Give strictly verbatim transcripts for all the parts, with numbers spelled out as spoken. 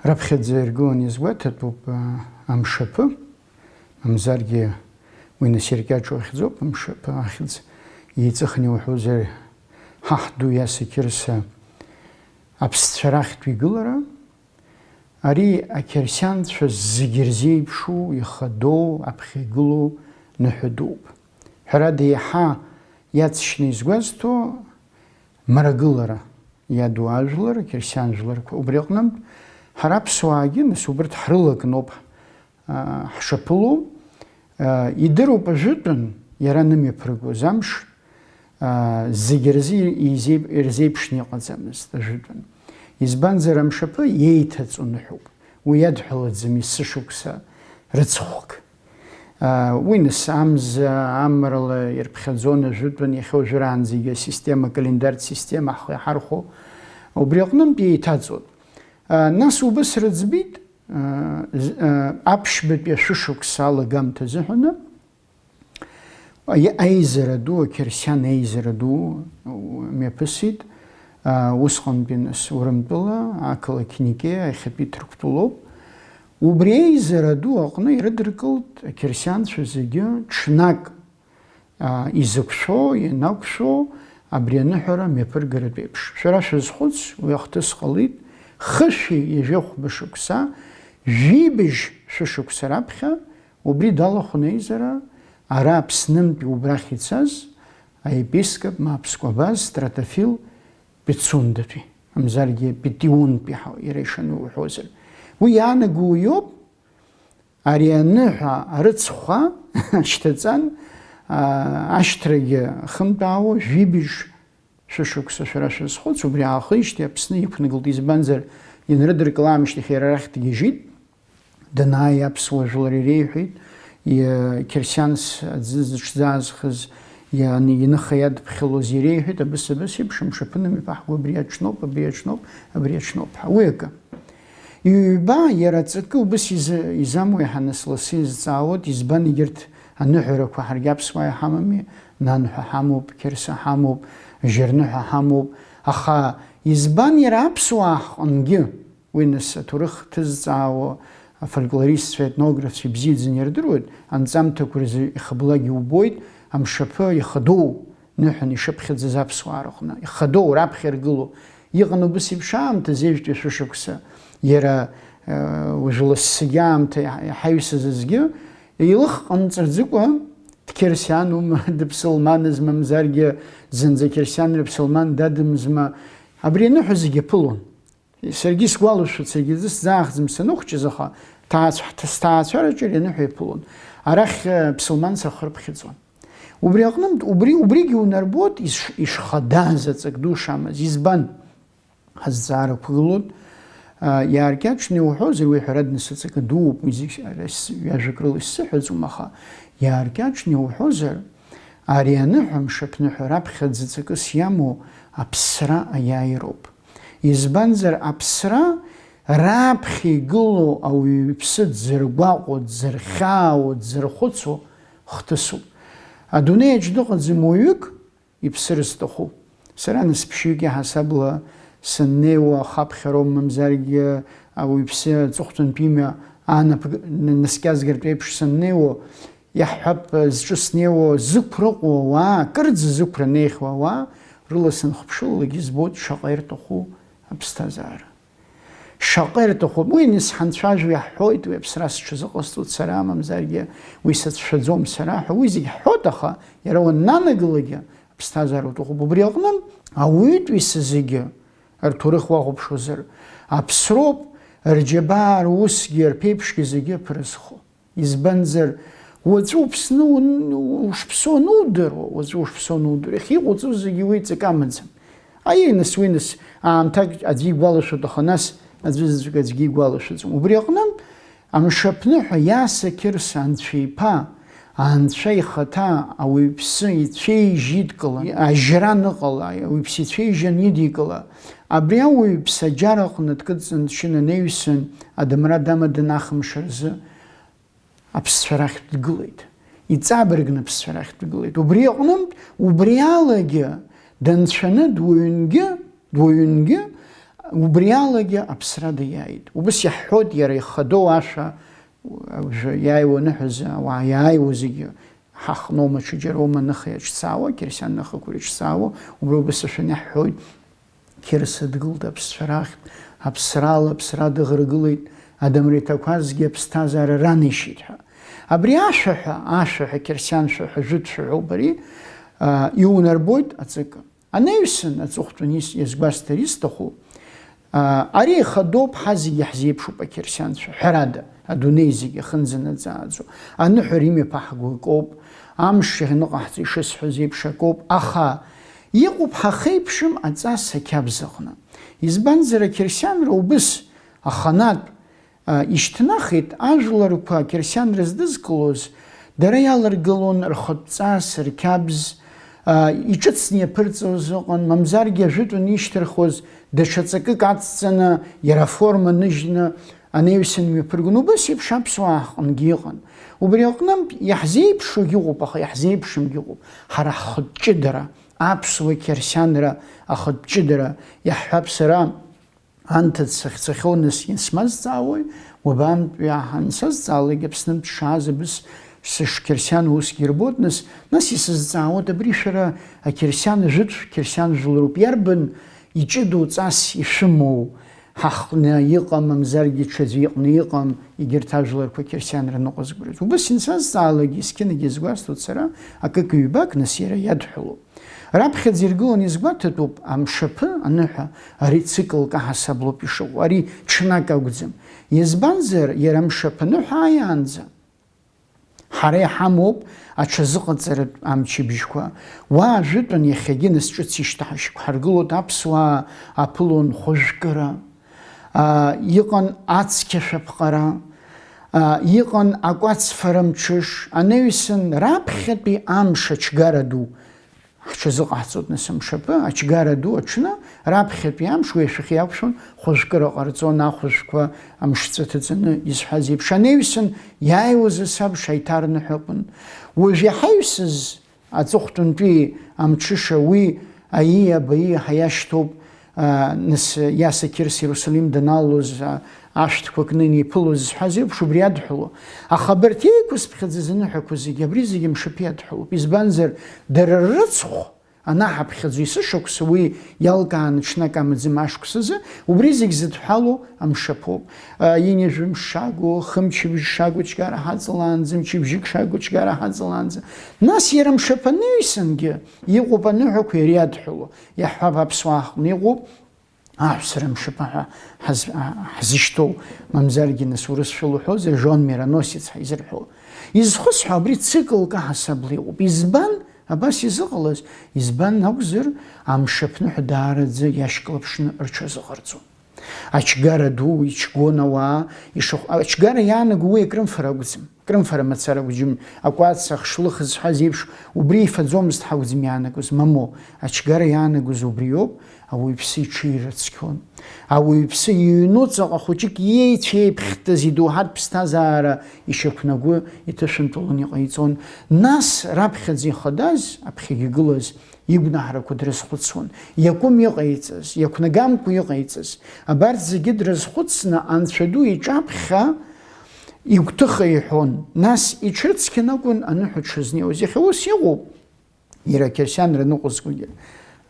Раԥхьаӡа иргыланы иазгәаҭатәуп, а, амшаԥы, мамзаргьы уи нас иркьаҿу ахьӡуп, амшаԥы ахьӡ еиҵыхны иуҳәозар, ҳаҳ ду Иаса Қьырса аԥсцәа рахьтә игылара, ари ақьырсианцәа зегьы ирзеиԥшу, ихадоу, аԥхьа игылоу ныҳәа дууп. Ҳәарада, еиҳа иаҵшьны изгәазҭо, мрагылара иаду ажәлар, ақьырсиан жәларқәа. Убри аҟнынтә, ҳара аԥсуаагьы, нас, убырҭ ҳрылакноуп, а, ҳшаԥыло. А, идыруп ажәытәан иара анымҩаԥыргоз амш, а, зегьы рзы изеип-, ирзеиԥшны иҟаӡамызт ажәытәан. Избанзар, амшаԥы иеиҭаҵуа ныҳәоуп. Уи иадҳәалаӡам есышықәса рыцхәк. Уи нас амза, амрала ирԥхьаӡон ажәытәан, иахьа уажәраанӡагьы асистема, акалендартә система ҳхы иаҳархәо, убри аҟнынтә еиҭаҵуан. Нас убыс рыӡбеит, аԥшьбатәи ашәышықәса алагамҭа азыҳәаны, аи-, аизара ду, ақьырсиан аизара ду мҩаԥысит, усҟантәи нас Урымтәыла, ақалақь Никеа, иахьатәи Ҭырқәтәылоуп. Убри аизара ду аҟны ирыдыркылт ақьырсианцәа зегьы ҽнак, а, изықәшәо, ианақәшәо абри аныҳәара мҩаԥыргаратә еиԥш. Шәара шәазхәыц, уи ахҭыс ҟалеит, хышәи ҩажәи хәба шықәса, жәибжь шәышықәса раԥхьа, убри далахәын аизара ара Аԥснынтәи убрахь ицаз аепископ, ма аԥсқәа абаз, Стратофил Пицундатәи, мамзаргьы Петионтәи ҳәа иара ишану уҳәозар. Уи иаанаго уиоуп, ари аныҳәа арыцхәа шьҭаҵан, а, ашьҭрагьы хымтәаауа, жәибжь шәышықәса шәара шәазхәыц, убри аахижьҭеи Аԥсны иқәнагылт, избанзар, ианрыдыркыл аамышьҭахь иара арахь дгьежьит. Данааи аԥсуа жәлар иреиҳәеит, иа-, қьырсианс аӡы зыҽӡаазхыз, иа-, иныха иадԥхьалоз иреиҳәеит, абыс-абыс еиԥш, амшаԥы нымҩаԥаҳго абри аҽноуп, абри аҽноуп, абри аҽноуп ҳәа. Уи акы. Ҩба, иара аҵакы убыс изы-, изамуи ҳәа нас лассы изҵаауеит, избан егьырҭ аныҳәарақәа ҳаргьы аԥсуаа иҳамами, нанҳәа ҳамоуп, қьырса ҳамоуп, жьырныҳәа ҳамоуп, аха избан иара аԥсуаа ҳҟынгьы? Уи нас аҭоурых ҭызҵаауа афольклористцәеи аетнографцәеи бзиаӡаны ирдыруеит, анҵамҭақәа рзы ихыблак иубоит, амшаԥы ихадоу ныҳәан ишыԥхьаӡаз аԥсуаа рыҟны. Ихадоу, раԥхьа иргылоу. Иҟан убыс еиԥш аамҭазы, ҩажәи жәаҩа шықәса, иара, э, уажә лассагьы аамҭа иаҳ-, иаҳаҩсыз азгьы, илых ҟамҵаӡыкәа, дқьырсианума, дыԥсылманыз, мамзаргьы зынӡа қьырсианра ԥсылман дадымзма, абри аныҳәа зегьы аԥылон. Саргьы исгәалашәоит, саргьы аӡы сӡаахӡам саныхәҷыз, аха ҭаацә-, ҳҭ-, сҭаацәараҿы ари аныҳәа иаԥылон. Арахь, э, ԥсылманс ахы рыԥхьаӡон. Убри аҟнытә, убри, убригьы унарбоит иш-, ишхадаз аҵак ду шамаз. Избан? Ҳазҵаарақәа гылоит. А, иааркьаҿны иуҳәозар, уи ҳәарада нас аҵакы дууп, уи зегь ара ис-, ҩажәак рыла исзыҳәаӡом, аха иааркьаҿны иуҳәозар, ари аныҳәа, мшаԥныҳәа раԥхьаӡа ҵакыс иамоу аԥсра аиааироуп. Избанзар, аԥсра раԥхьа игылоу ауаҩы иԥсы дзыргәаҟуа, дзырхьаауа, дзырхәыцуа хҭысуп. Адунеи аҿы дыҟаӡам уаҩык, иԥсыр зҭаху. Сара нас ԥшьҩык иаҳасабала саннеиуа, хаԥхьароума, мамзаргьы ауаҩԥсы аҵыхәтәантә имҩа аанапк-, н-, наскьазгартә еиԥш саннеиуа, иаҳҳәап, зҿы снеиуа зықәра ыҟоу ауаа, акырӡа зықәра неихьоу ауаа рыла санхыԥшылалак избоит шаҟа ирҭаху аԥсҭазаара. Шаҟа ирҭаху, уи ани сҳанцәажәо иаҳҳәоит, уи аԥсра сҽазыҟасҵоит сара, мамзаргьы уи сацәшәаӡом сара ҳәа, уи зегь ҳҳәоит, аха иара уаннанагалакгьы аԥсҭазаара уҭахуп. Убри аҟны ауаҩытәыҩса зегьы рҭоурых уахәаԥшуазар, аԥсроуп, рџьабаа, русгьы, рԥеиԥшгьы зегьы аԥырызхо. Избанзар, уаҵәы уԥсны ун-, ушԥсоу анудыруа, уаҵәы ушԥсоу анудыруа, иахьа иҟауҵо зегьы уи ҵакы амаӡам. Аиеи, нас, уи, нас, аамҭак аӡәы игәалашәоит, аха нас аӡәы заҵәык аӡәгьы игәалашәаӡом. Убри аҟнынтә, амшаԥныҳәа Иаса Қьырса Анцәа иԥа, Анцәа ихаҭа ауаҩԥсы ицәеижь идкыла, ажьра аныҟала, ауаҩԥсы ицәеижь анидикыла, абри ауаҩԥсы аџьар аҟны дкыдҵан дшьын анаҩсан, адамра дамадан ахымш рзы, аԥсцәа рахьтә дгылеит, иҵабыргны аԥсцәа рахьтә дгылеит. Убри аҟнынтә, убри алагьы данцәаны дуаҩынгьы, дуаҩынгьы, Убри алагьы аԥсра даиааит. Убыс иаҳҳәоит иара ихадоу ашәа, уажәы иааиуа аныҳәазы, ауаа иааиуа зегьы ҳахноума, ҽаџьароума аныха иаҿцаауа, қьырсиан ныхақәа ирыҿцаауа, убри убас ашәаны иаҳҳәоит, Қьырса дгылт аԥсцәа рахьтә, аԥсрала аԥсра дыӷрагылеит, адамра иҭақәазгьы аԥсҭазаара ранеишьеит ҳәа. Абри ашәаҳәа, ашәаҳәа, қьырсиан шәаҳәа, жәытә шәаҳәоуп ари, а, иунарбоит аҵакы. Анаҩсан, аҵыхәтәан ис-, иазгәасҭар исҭаху, аа, ари ихадоуп, ҳа зегьы ҳзеиԥшуп ақьырсианцәа, ҳәарада, адунеи зегьы ахьынӡанаӡааӡо, аныҳәара имҩаԥаҳго акоуп, амш ианыҟаҳҵо ишысҳәаз еиԥш акоуп, аха иҟоуп ҳахеиԥшым аҵас ақьабз аҟны. Избанзар, ақьырсианра убыс аханатә, а, ишьҭнахит ажәларқәа ақьырсианра здызкылоз, дара иаларгылон рхатә ҵас, рқьабз, а, иҿыцны иаԥырҵоз ыҟан, мамзаргьы ажәытәан ишьҭырхуаз даҽа ҵакык ацҵаны, иара аформа ныжьны анаҩсан имҩаԥыргон. Убас еиԥш аԥсуаа ҳҟынгьы иҟан. Убри аҟнынтә иаҳзеиԥшугьы ыҟоуп, аха иаҳзеиԥшымгьы ыҟоуп. Ҳара ҳхатә ҷыдара, аԥсуа қьырсианра ахатә ҷыдара, иаҳҳәап, сара анҭыҵ сахьцахьоу нас исмазҵаауеи? Уабантәи аҳ-, ансазҵаалак, Аԥснынтә сшааз абыс сышқьырсиан усгьы ирбоит, нас, нас исызҵаауеит, абри шәара ақьырсиан жәытә, қьырсиан жәларуп, иарбан иҷыдоу ҵас ишәымоу, ҳахҟны иҟам, мамзаргьы ҽаӡәы иҟны иҟам, егьырҭ ажәларқәа қьырсианра ныҟәызгарц? Убыс ансазҵаалак, есқьынагьы иазгәасҭоит сара, акык-ҩбак, нас иара иадҳәалоуп. Раԥхьаӡа иргыланы изгәаҭатәуп, амшаԥы аныҳәа, ари циклк аҳасаблоуп ишыҟоу, ари ҽнак акәӡам. Избанзар, иара амшаԥы аныҳәа ааиаанӡа ҳара иҳамоуп аҽазыҟаҵаратә амчыбжьқәа. Уа ажәытәан иахьагьы нас ҿыц ишьҭаҳ-, ишьақәҳаргылоит аԥсуаа аԥылон хәыжәкыра, аа, иҟан ацқьа шәаԥҟара, аа, иҟан акәац фара мҽыш, анаҩсан раԥхьатәи амш ачгара ду. Ҳҽазыҟаҳҵоит нас амшаԥы, ачгара ду аҽны, раԥхьатәи амш уи ашәахьа иақәшәон, хәажәкыра ҟарҵон, ахәажәқәа амшцәа ҭаҵаны изҳәаз еиԥш. Анаҩсан иааиуаз асабша аиҭарныҳәа акәын. Уажә иаҳаҩсыз аҵыхәтәантәи амҽыша уи аии абаии ҳәа иашьҭоуп, а, нас Иаса Қьырса Иерусалим даналалоз, а, ашәҭқәа кны инеиԥылоз зҳәаз еиԥш убри адҳәалоуп. Аха абарҭ еиқәызԥхьаӡаз аныҳәақәа зегьы, абри зегьы амшаԥы иадҳәалоуп. Избанзар, дара ррыцхә анаҳаԥхьаӡо есышықәса уи иалкааны ҽнак амаӡым ашықәсазы, убри зегь зыдҳәалоу амшаԥоуп. А, ҩажәа мшы шагу, хымчыбжь шагу ачгара ҳаҵалаанӡа, мчыбжьык шагу ачгара ҳаҵалаанӡа. Нас иара амшаԥы анаҩсангьы иҟоуп аныҳәақәа иара иадҳәалоу. Иаҳҳәап, аԥсуаа ҳҟны иҟоуп аҳәсара мшаԥы ҳәа ҳаз-, ҳа-, ҳзышьҭоу, мамзаргьы нас урысшәала уҳәозар, жён мироносец ҳәа изырҳәо. Изхысҳәо, абри циклк аҳасабала иҟоуп. Избан абас изыҟалаз? Избан акәзар, амшаԥныҳәа даараӡа иашьклаԥшны рҽазыҟарҵон. Ачгара ду ичгон ауаа, ишахә-, ачгара иаанаго уи акрымфара акәӡам. Крымфара мацара уџьым, акәац, ахшлых зҳәаз еиԥш, убри ифаӡомызт ҳакәӡам иаанагоз, мамоу, ачгара иаанагоз убриоуп, ауаҩԥсы иҽы ирыцқьон. Ауаҩԥсы иҩнуҵаҟа хәыҷык иеицәеиԥхьтәыз идоуҳатә ԥсҭазаара ишьақәнагәы иҭышәынтәалон иҟаиҵон. Нас раԥхьаӡа ихадаз, аԥхьагьы игылаз, игәнаҳарақәа дрызхәыцуан. Иакәым иҟаиҵаз, иақәнагамкәа иҟаиҵаз, абарҭ зегьы дрызхәыцны, Анцәа ду иҿаԥхьа игәҭыха иҳәон. Нас иҽрыцқьан акәын аныҳәа дшызнеиуаз. Иахьа ус иҟоуп, иара ақьырсианра ныҟәызгогьы.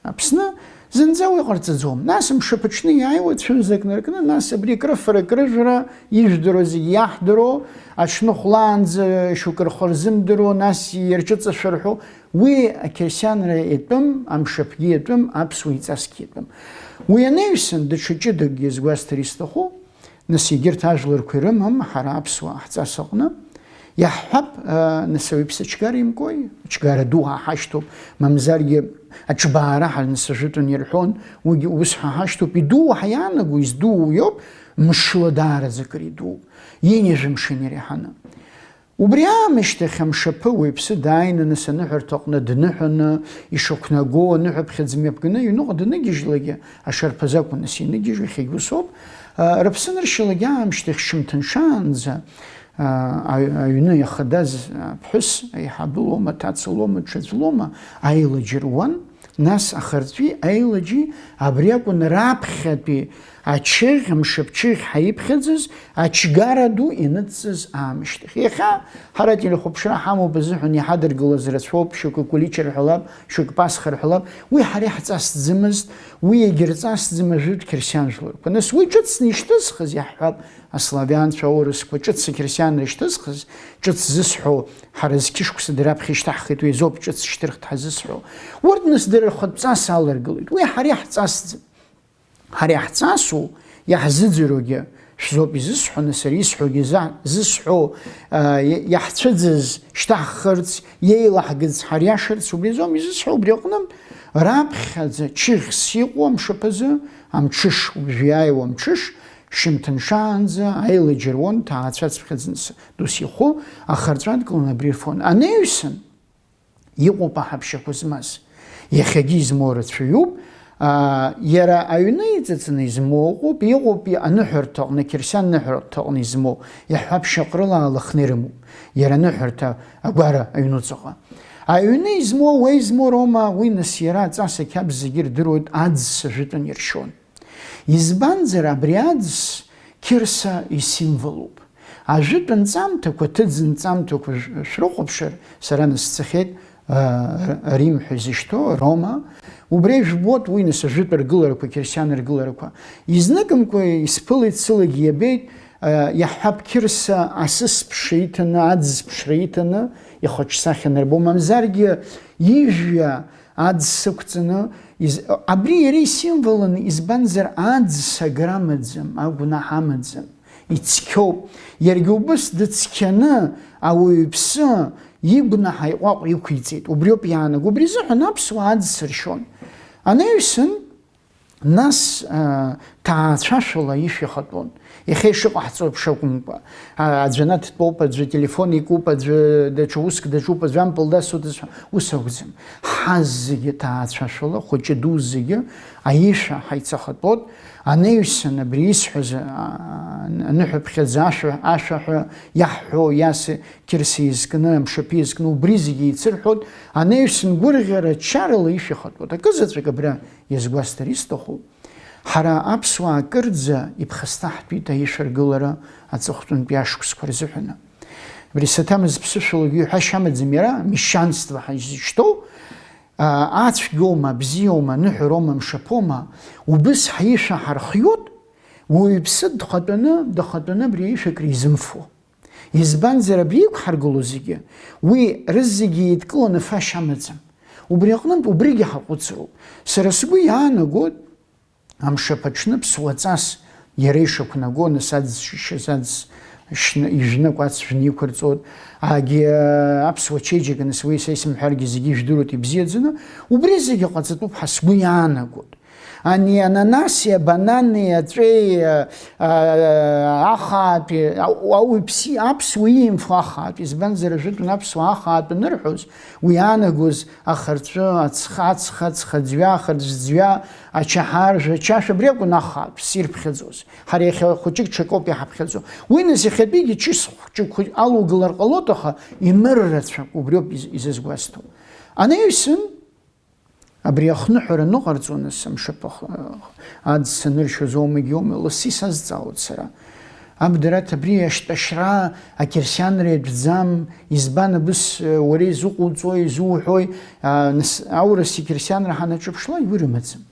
Аԥсны зынӡа уи ҟарҵаӡом. Нас мшаԥыҽны иааиуа цәымзак наркны, нас абри крыфара, крыжәра, ижәдыруа зегьы иаҳдыруа, аҽны хәлаанӡа шьоукы рхы рзымдыруа, нас ирҿыҵашәа рҳәо, уи ақьырсианра иатәым, амшаԥгьы иатәым, аԥсуа иҵасгьы иатәым. Уи анаҩсан, даҽа ҷыдакгьы згәасҭар исҭаху, нас егьырҭ ажәларқәа ирымам, ҳара аԥсуаа ҳҵас аҟны, иаҳҳәап, а, нас ауаҩԥсы ачгара имкуеи? Ачгара ду ҳа ҳашьҭоуп, мамзаргьы аҽбаара ҳа нас ажәытәан ирҳәон, уигьы ус ҳа ҳашьҭоуп, идуу ҳәа иаанаго, издуу иоуп, мшыла даараӡа акыр идууп, ҩажәа мшын иреиҳаны. Убри аамышьҭахь амшаԥы уаҩԥсы дааины, нас аныҳәарҭаҟны дныҳәаны, ишақәнаго, аныҳәаԥхьыӡ мҩаԥганы, аҩныҟа даныгьежьлакгьы, ашарԥазы акәын нас ианыгьежьуа, иахьагь усоуп, а, рыԥсы ныршьалагьы аамышьҭахь шымҭыншаанӡа, а, аҩ-, аҩны иахадаз аԥҳәыс, аиҳабы лоума, аҭаца лоума, ҽаӡә лоума, аилаџь руан, Нас ахырҵәи аилаџьи абри акәын раԥхьатәи ачыӷь, амшаԥчыӷь ҳаиԥхьаӡаз, ачгара ду иныҵҵаз аамышьҭахь. Иахьа ҳара ателехәаԥшра ҳамоуп азыҳәан иҳадыргылаз рацәоуп, шьоукы Кулича рҳәалап, шьоукы Пасха рҳәалап, уи ҳара иаҳҵасӡамызт, уи иагьырҵасӡам ажәытә қьырсиан жәларқәа. Нас уи ҿыцны ишьҭызхыз иаҳҳәап, аславианцәа, аурысқәа, ҿыц ақьырсианра ишьҭызхыз, ҿыц зысҳәо, ҳара зқьышықәса дара раԥхьа ишьҭаҳхит, уи азоуп ҿыц шьҭырхт ҳазысҳәо. Урҭ нас дара рхатә ҵас аларгылеит. Уи ҳара иаҳҵасӡам. Ҳара иаҳҵасу, иаҳзыӡырҩугьы шәзоуп изысҳәо, нас сара исҳәогьы за-, зысҳәо, а, иа-, иаҳцәыӡыз шьҭаҳхырц, иеилаҳгаз ҳариашарц, убри азоуми изысҳәо, убри аҟнытә раԥхьаӡа чыхьс иҟоу амшаԥазы, амҽыш, уажә иааиуа амҽыш, шьымҭаншаанӡа аилаџьыр уан, ҭаацәацԥхьаӡа дус ихәы ахырҵәа адкыланы абри рфон. Анаҩсан, иҟоуп аҳаԥшьақәа змаз. Иахьагьы измоу рацәаҩуп. Аа, иара аҩны иҵыҵны измоу ыҟоуп, иҟоуп аныҳәарҭаҟны, қьырсиан ныҳәарҭаҟны измоу, иаҳҳәап, шьаҟрыла аалыхны ирымоуп. Иара аныҳәарҭа агәара аҩнуҵаҟа. Аҩны измоу, уа измоу роума, уи нас иара аҵас ақьабз зегьы ирдыруеит, аӡ сажәытәан иршьон. Избанзар, абри аӡс қьырса исимволуп. Ажәытә нҵамҭақәа, ҭыӡ нҵамҭақәа шә-, шәрыхәаԥшыр, сара нас сцахьеит, а, Р-, Рим ҳәа изышьҭоу, Рома. Убри жәбоит, уи нас ажәытә ргыларақәа, қьырсиан ргыларақәа. Изныкымкәа исԥылеит, сылагьы иабеит, а, иаҳҳәап, қьырса асыс ԥшра иҭаны, аӡ ԥшра иҭаны, ихаҿсахьа нарбо, мамзаргьы ижәҩа аӡ сықәҵаны, из-, абри иара исимволын, избанзар, аӡ сагара амаӡам, агәнаҳа амаӡам, ицқьоуп. Иаргьы убыс дыцқьаны ауаҩԥсы игәнаҳа иҟәаҟә иқәиҵеит. Убриоуп иаанаго. Убри азыҳәан аԥсуаа аӡ сыршьон. Анаҩсан, нас, а, ҭаацәашәала ишәа ихатәон. Иахьа ишыҟаҳҵо еиԥш акәымкәа, а, аӡәы анаҭтәоуп, аӡәы ателефон икуп, аӡәы даҽа уск даҿуп, аӡәы ампыл дасуеит, ус акәӡам. Ҳаззегьы ҭаацәашәала, хәыҷы ду зегьы аишәа ҳаицахатәот, анаҩсан абри исҳәаз, а, аныҳәаԥхьаӡа ашәа, ашәа ҳәа иаҳҳәо, иаси қьырси изкны, амшаԥи изкны, убри зегьы еицырҳәот, анаҩсан гәырӷьара чарала ишәа ихатәот. Акызаҵәык абра иазгәасҭар исҭаху, ҳара аԥсуаа акырӡа иԥхасҭаҳтәит аишәаргылара аҵыхәтәантәи ашықәсқәа рзыҳәаны. Абри саҭамыз ԥсышәалагьы иҳәашьа амаӡам иара, мещанство ҳәа изышьҭоу, а, ацәгьоума, абзиоума, аныҳәароума, амшаԥоума, убыс ҳаишәа ҳархиот, уаҩԥсы дхатәаны, дахатәаны абри аишәа акризымфо. Избанзар, абри иқәҳаргыло зегьы, уи рызегьы еидкыланы фашьа амаӡам. Убри аҟнытә убригьы ҳаҟәыҵроуп. Сара сгәы иаанагоит, амшаԥ аҽны ԥсуаҵас иара ишақәнаго, нас аӡ шишьыз аӡ шьны, ижәны акәац шәны иқәырҵоит. Агьи, аԥсуа чеиџьыка, нас уи са исымҳәаргьы зегьы ижәдыруеит ибзиаӡаны, убри зегьы ҟаҵатәуп ҳәа сгәы иаанагоит. Ани ананаси, абанани, аҵәеи, а, а, ахаатәи, а, ауаҩԥси, аԥсуа иимфо ахаатәи, избанзар, ажәытәан аԥсуаа ахаатә анырҳәоз, уи иаанагоз ахырҵәы, ацха, ацха, ацхаӡҩа, ахырӡәӡәа, ачаҳаржә, ачашә, абри акәын ахаатә ссир ԥхьаӡоз. Ҳара иахьа хәыҷык ҽакоуп иҳаԥхьаӡо. Уи нас иахьатәигьы чыс хәҷык хәыҷ алугылар ҟалоит, аха имыр рацәак, убриоуп из-, изызгәасҭо. Анаҩсан, абри ахныҳәара аныҟарҵо, нас, амшаԥ ах-, аӡ саныршьоз оумагьы оуми, лассы исазҵаауеит сара. Аб Дараҭ, абри ашьтәашьра, ақьырсианра иатәӡам, избан абыс, уара изуҟуҵои, изуҳәои, а, нас, аурыс иқьырсианра ҳанаҿыԥшлак, уи рымаӡам.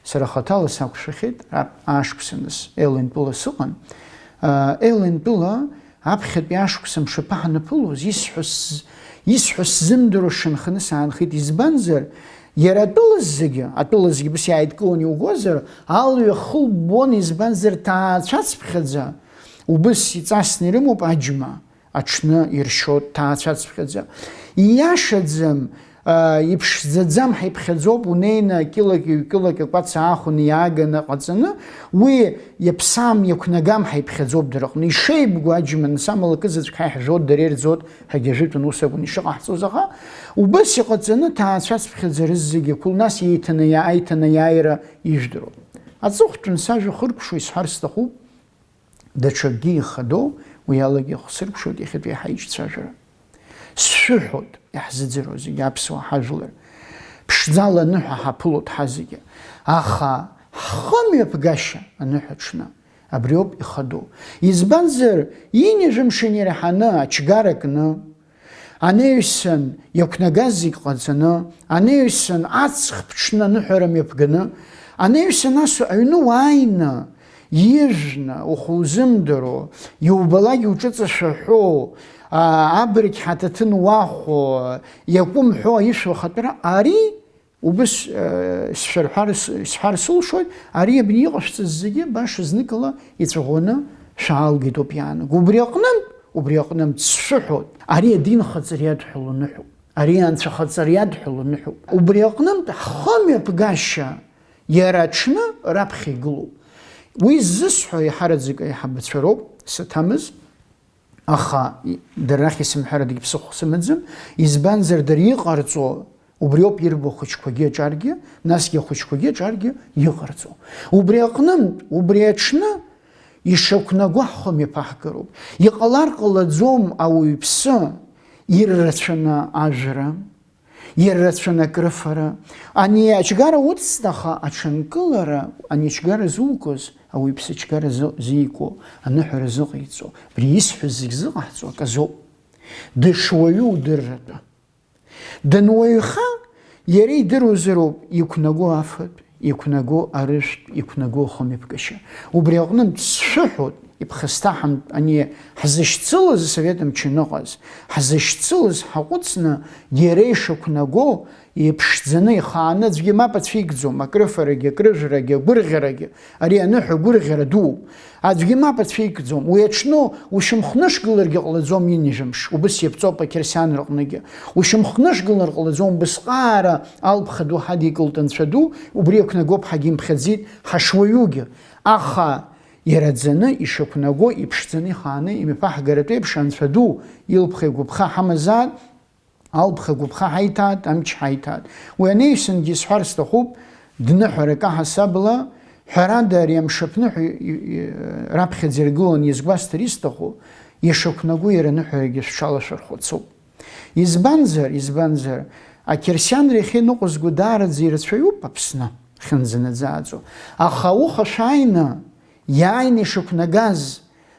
Сара хаҭала сақәшәахьеит, а-, ашықәса нас, Елентәыла сыҟан. А, Елентәыла аԥхьатәи ашықәса мшаԥы ҳанаԥылоз, исҳәо сз-, исҳәо сзымдыруа сшанханы саанхеит, избанзар, иара атәыла зегьы, атәыла зегьы быс иааидкылон иугозар, алҩа хылббон, избанзар, ҭаацәацԥхьаӡа убыс иҵасны ирымоуп аџьма. Аҽны иршьоит ҭаацәацԥхьаӡа. Ииашаӡам, а, иԥшӡаӡам ҳәа иԥхьаӡоуп, унеины акьылак, ҩ-кьылак акәац аахәаны иааганы ҟаҵаны, уи иаԥсам, иақәнагам ҳәа иԥхьаӡоуп дара рҟны. Ишеибгоу аџьма, нас амала кызаҵәык ҳа иаҳжәоит, дара ирӡоит, ҳагьажәытәын ус акәын ишыҟаҳҵоз, аха убас иҟаҵаны ҭаацәацԥхьаӡа рызегьы ақәыл, нас еиҭанеи-, аиҭанеиааира ижәдыруа. Аҵыхәтәан сажәа хыркәшо исҳәар сҭахуп. Даҽакгьы ихадоу, уи алагьы ихсыркәшоит иахьатәи ҳаиҿцәажәара. Сшәыҳәоит, иаҳзыӡырҩуа зегьы аԥсуаа ҳажәлар. ԥшӡала аныҳәа ҳаԥылоит ҳазегьы. Аха ҳхымҩаԥгашьа аныҳәа аҽны абриоуп ихадоу. Избанзар, ҩажәа мшын ираҳаны ачгара кны, анаҩсан иақәнагаз зегь ҟаҵаны, анаҩсан аҵх ԥҽны аныҳәара мҩаԥганы, анаҩсан ас аҩны уааины, ижәны, ухы узымдыруа, иубалак иуҿыҵашәа ҳәоу, а, абыргь ҳаҭаҭын уахәо, иакәым ҳәоу аишәа ухатәра, ари Убыс, э, сшәырҳәар, с-, сҳәар сылшоит, ари абни иҟашәҵаз зегьы баша зныкала иҵәаӷәаны шәаалгеит ауп иаанаго. Убри аҟнынтә, убри аҟнынтә сшәыҳәоит, ари адинхаҵара иадҳәалоу ныҳәоуп, ари анцәахаҵара иадҳәалоу ныҳәоуп. Убри аҟнынтә ҳхымҩаԥгашьа иара аҽны раԥхьа игылоуп. Уи ззысҳәо еиҳараӡак аиҳабацәа роуп, саҭамыз. Аха, и-, дара рахь исымҳәарадагь ԥсыхәа сымаӡам, избанзар, дара иҟарҵо убриоуп ирбо ахәыҷқәагьы аҿаргьы, насгьы ахәыҷқәагьы аҿаргьы иҟарҵо. Убри аҟнынтә, убри аҽны ишақәнаго ҳхы мҩаԥаҳгароуп. Иҟалар ҟалаӡом ауаҩԥсы иррацәаны ажәра, Иара рацәаны акрыфара. Ани ачгара уцҵаха аҽынкылара, ани ачгара зугоз ауаҩԥсы ачгара зы-, зиго, аныҳәара зыҟаиҵо, абри исҳәаз зегь зыҟаҳҵо аказоуп. Дышуаҩу удырратәы. Дануаҩха, иара идыруазароуп иқәнаго афатә, иқәнаго арыжәтә, иқәнаго ахымҩаԥгашьа. Убри аҟнынтә сшәыҳәоит, иԥхасҭаҳамтә ани ҳзышьцылаз асовет мчы аныҟаз, ҳзышьцылаз ҳаҟәыҵны, иара ишақәнаго, иԥшӡаны, ихааны аӡәгьы мап ацәикӡом, акрыфарагьы, акрыжәрагьы, агәырӷьарагьы, ари аныҳәа агәырӷьара дууп. Аӡәгьы мап ацәикӡом. Уи аҽны ушьамхнышгыларгьы ҟалаӡом ҩажәа мш, убыс иаԥҵоуп ақьырсиан рҟныгьы. Ушьамхнышгылар ҟалаӡом убысҟаара алԥха ду ҳадикылт Анцәа ду, убри иақәнагоуп ҳагьимԥхьаӡеит ҳашуаҩугьы. Аха иара ӡаны, ишақәнаго, иԥшӡаны ихааны имҩаԥаҳгаратә еиԥш Анцәа ду илԥха игәаԥха ҳамазаат, Алԥха гәыԥха ҳаиҭааит, амч ҳаиҭааит. Уи анаҩсангьы исҳәар сҭахуп, дныҳәарак аҳасабала, ҳәарада, ари амшаԥныҳәа и-, и-, раԥхьаӡа иргыланы иазгәасҭар исҭаху, ишақәнаго иара аныҳәарагьы шәҽалашәырхәыцуп. Избанзар, избанзар, ақьырсианра иахьа иныҟәызго даараӡа ирацәаҩуп Аԥсны, хьынӡанаӡааӡо. Аха ауха шәааины, иааины ишақәнагаз,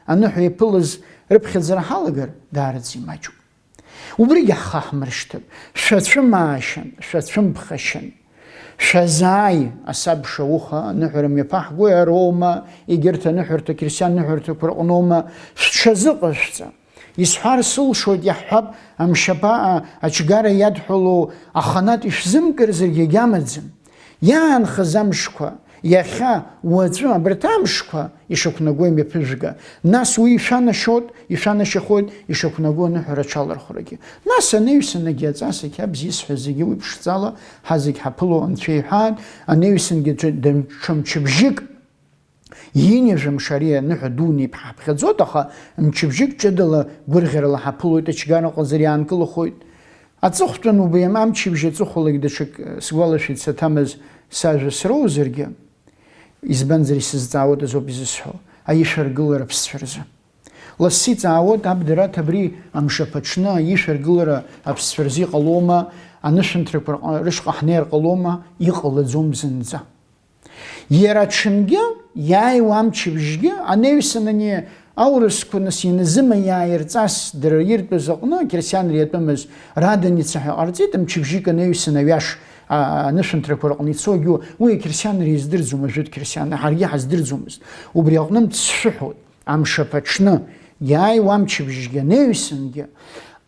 аныҳәа иаԥылаз рыԥхьаӡара ҳалагар, даараӡа имаҷуп. Убригьы ҳхы ҳмыршьҭып. Шәацәымаашьан, шәацәымԥхашьан. Шәазааи, асабша ауха аныҳәара мҩаԥаҳгои ароума, егьырҭ аныҳәарҭа, қьырсиан ныҳәарҭақәа рҟноума, шәҽазыҟашәҵа. Исҳәар сылшоит, иаҳҳәап, амшаԥаҟа ачгара иадҳәалоу аханатә ишәзымкырзаргьы агьамаӡам. Иаанхаз амшқәа, иахьа, уаҵәы, абарҭ амшқәа ишақәнаго имҩаԥыжәга. Нас уи ишәанашьоит, ишәанашьахоит, ишақәнаго аныҳәара аҽалархәрагьы. Нас анаҩсангьы аҵас ақьабз исҳәаз зегьы уи ԥшӡала ҳазегь ҳаԥыло Анцәа иҳәаан, анаҩсангьы ҽа-, даҽа мчыбжьык Иинажәа мшари аныҳәа дуны иԥҳаԥхьаӡоит, аха мчыбжьык ҷыдала, гәырӷьарала ҳаԥылоит, ачгара ҟазар иаанкылахоит. Аҵыхәтәан убаҩ амчыбжь аҵыхәалагь даҽак, э, сгәалашәеит саҭамыз сажәа сроузаргьы, избанзар исызҵаауеит азоуп изысҳәо, аишәаргылара аԥсцәа рзы. Лассы иҵаауеит, аб Дараҭ, абри амшаԥ аҽны аишәаргылара аԥсцәа рзы иҟалома, анышәынҭрақәа рҟ-, рышҟа ҳнеир ҟалома, иҟалаӡом зынӡа. Иара аҽынгьы иааиуа амчыбжьгьы анаҩсан ани аурысқәа нас ианазымаиааирҵас дара иртәыз аҟны, ақьырсианра иатәымыз Раданица ҳәа ҟарҵеит, мчыбжьык анаҩсан аҩаш, а, анышәынҭрақәа рҟны ицогьы, уи ақьырсианра издырӡом, ажәытә қьырсиан, ҳаргьы ҳаздырӡомызт. Убри аҟнынтә сшәыҳәоит, амшаԥ аҽны иааиуа амчыбжьгьы анаҩсангьы,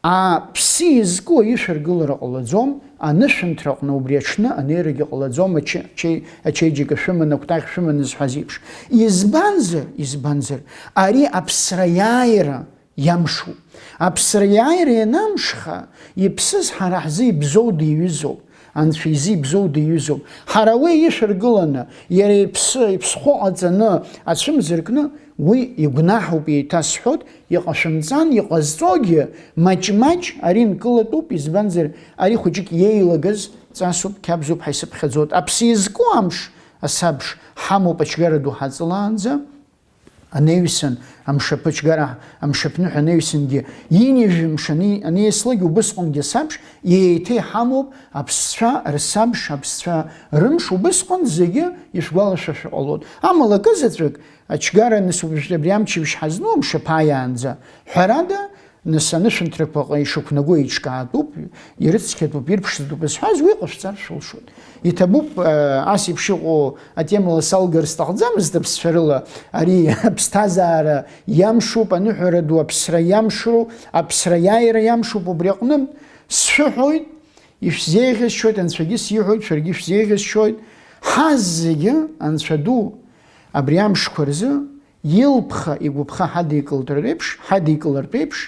Аԥсы изку аишәаргылара ҟалаӡом, анышәынҭраҟны убри аҽны анеирагьы ҟалаӡом, аче-, аче-, ачеиџьыка шәыманы, акәтаӷь шәыманы зҳәаз еиԥш. Избанзар, избанзар, ари аԥсра иааира иамшуп. Аԥсра иааира ианамшха, иԥсыз ҳара ҳзы ибзоу диҩызоуп. Анцәа изы ибзоу диҩызоуп. Ҳара уи ишәыргыланы, иара иԥсы, иԥсхәы ҟаҵаны, ацәымза ркны, уи игәнаҳауп, еиҭасҳәоит, иҟашәымҵан, иҟазҵогьы маҷ-маҷ ари нкылатәуп, избанзар, ари хәыҷык иеилагаз ҵасуп, қьабзуп ҳәа исыԥхьаӡоит. Аԥсы иазку амш, асабш, ҳамоуп ачгара ду ҳаҵалаанӡа. Анаҩсан, амшаԥы ачгара, амшаԥныҳәа анаҩсангьы, инижә мш ани-, аниаслак убысҟангьы асабш еиҭа иҳамоуп аԥсцәа рсабш, аԥсцәа рымш, убысҟан зегьы ишәгәалашәашәа ҟалоит. Амала акы заҵәык, ачгара нас уажәтәи абри амчыбжь ҳазну амшаԥы ааиаанӡа, ҳәарада, нас анышәынҭрақәаҟа ишықәнаго еиҿкаатәуп, ирыцқьатәуп, ирԥшӡатәуп зҳәаз, уи ҟашәҵар шәылшоит. Иҭабуп, э, ас еиԥш иҟоу атемала салгар сҭахӡамызт аԥсцәа рыла, ари аԥсҭазаара иамшуп, аныҳәара ду аԥсра иамшроу, аԥсра иааира иамшуп, убри аҟнытә сшәыҳәоит, ишәзеиӷьасшьоит, Анцәагьы сиҳәоит, шәаргьы шәзеиӷьасшьоит, ҳазегьы Анцәа ду абри амшқәа рзы илԥха игәыԥха ҳадикылтәратә еиԥш, ҳадикылартә еиԥш,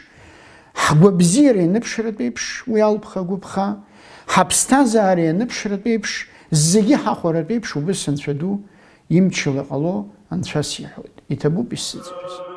ҳгәабзиара ианыԥшратә еиԥш, уи алԥха агәыԥха, ҳаԥсҭазаара ианыԥшратә еиԥш, зегьы ҳахәаратә еиԥш, убыс Анцәа ду имчала иҟало Анцәа сиҳәоит. Иҭабуп исзыӡырҩыз.